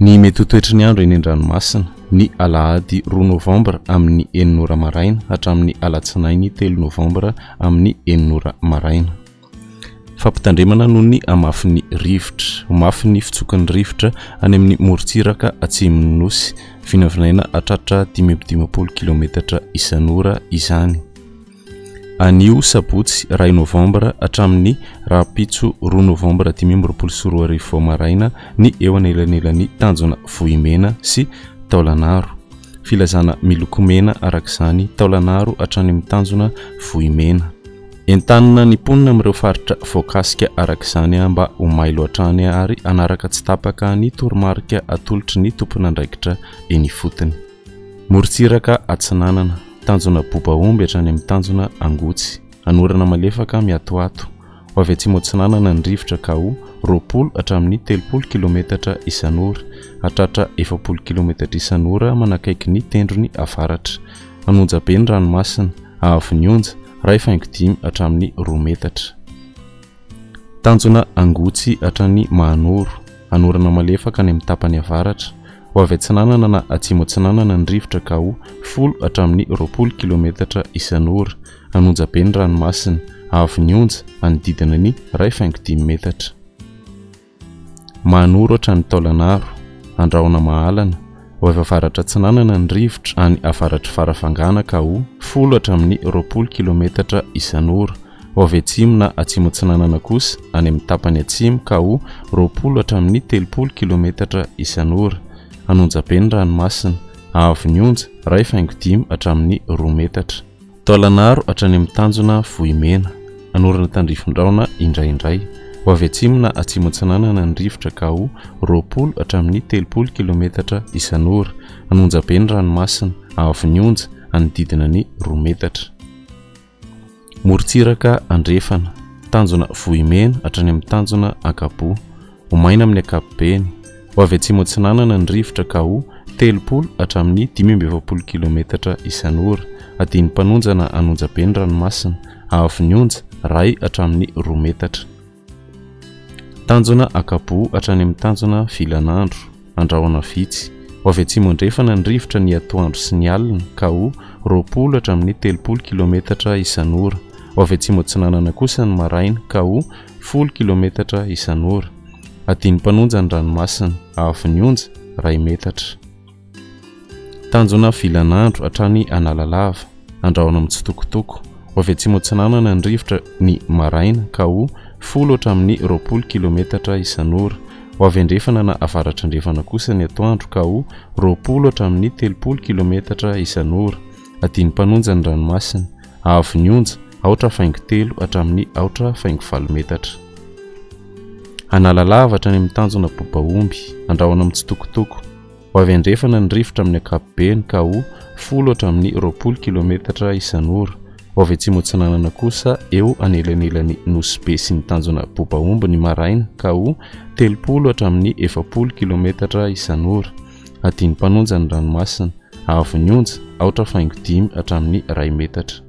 Ny mety ho toetry ny andro eny an-dranomasina, ny alahady roa novambra amin'ny enina ora maraina hatramin'ny alatsinainy telo novambra amin'ny enina ora maraina. Fampitandremana noho ny hamafin'ny rivotra. Ho mafy ny fitsoky ny rivotra any amin'ny morontsiraka atsimon'ny Nosy. Vinavinaina hahatratra 55 kilometatra isan'ora izany. Anio sabotsy iray novambra hatramin'ny rahampitso roa novambra 2025 vao maraina ny eo anelanelan'ny tanjona Vohimena sy Taolanaro. Filazana miloko mena araka izany Taolanaro hatrany amin'ny tanjona Vohimena. Entanina ny mponina amin'ireo faritra voakasika araka izany mba ho mailo hatrany ary hanaraka tsy tapaka ny toromarika atolotry ny tompon'andraikitra eny ifotony. Morontsiraka Atsinanana, tanjona Bobaomby hatrany amin'ny tanjona Angotsy, anorana malefaka miatoato. Ho avy atsimo atsinanana ny rivotra ka ho 20 hatramin'ny 30 kilometatra isan'ora, hatratra 40 kilometatra isan'ora manakaiky ny tendrony avaratra. Hanonja be ny ranomasina, haavon'ny onja, 1,5 hatramin'ny roa metatra. Tanjona Angotsy hatrany Mahanoro, hanorana malefaka any amin'ny tapany avaratra. Ho avy atsinanana na atsimo atsinanana ny rivotra ka ho folo hatramin'ny 20 kilometatra isan'ora. Hanonja be ny ranomasina, haavon'ny onja, hanodidina ny 1,5 metatra. Mahanoro hatrany Taolanaro, Andrahona Mahalana, ho avy avaratra atsinanana ny rivotra any avaratr'i Farafangana ka ho folo hatramin'ny 20 kilometatra isan'ora, ho avy atsimo na atsimo atsinanana kosa any amin'ny tapany atsimo ka ho 20 hatramin'ny 30 kilometatra isan'ora. Hanonja be ny ranomasina, haavon'ny onja, 1,5 hatramin'ny roa metatra. Taolanaro hatrany amin'ny tanjona Vohimena. Hanorina tandrifin-drahona indraindray. Ho avy atsimo na atsimo atsinanana ny rivotra ka ho 20 hatramin'ny 30 kilometatra isan'ora. Hanonja be ny ranomasina, haavon'ny onja, hanodidina ny roa metatra. Morontsiraka andrefana, tanjona Vohimena hatrany amin'ny tanjona Ankaboa. Ho maina amin'ny ankapobeny. Ho avy atsimo atsinanana ny rivotra ka ho 30 hatramin'ny 45 kilometatra isan'ora. Adin'ny mpanonja na hanonja be ny ranomasina. Haavon'ny onja, iray hatramin'ny roa metatra. Tanjona Ankaboa hatrany amin'ny tanjona Vilanandro. Andrahona vitsy. Ho avy atsimo andrefana ny rivotra ny atoandro sy ny alina ka ho 20 hatramin'ny 30 kilometatra isan'ora. Ho avy atsimo atsinanana kosa ny maraina ka ho folo kilometatra isan'ora. Adin'ny mpanonja ny ranomasina, haavon'ny onja, iray metatra. Tanjona vilan'andro hatrany Analalava, andrahona mitsitokotoko. Ho avy atsimo atsinanana ny rivotra ny maraina ka ho folo hatramin'ny 20 kilometatra isan'ora. Ho avy andrefana na avaratra andrefana kosa ny atoandro ka ho 20 hatramin'ny 30 kilometatra isan'ora. Adin'ny mpanonja ny ranomasina, haavon'ny onja, aotra faingo telo hatramin'ny aotra faingo valo metatra. Analalava hatrany amin'ny tanjona Bobaomby, andrahona mitsitokotoko. Ho avy andrefana ny rivotra amin'ny ankapobeny ka ho folo hatramin'ny 20 kilometatra isan'ora. Ho avy atsimo atsinanana kosa eo anelanelan'i Nosy Be sy ny tanjona Bobaomby ny maraina ka ho 30 hatramin'ny 40 kilometatra isan'ora. Adin'ny mpanonja ny ranomasina, haavon'ny onja, aotra faingo dimy hatramin'ny iray metatra.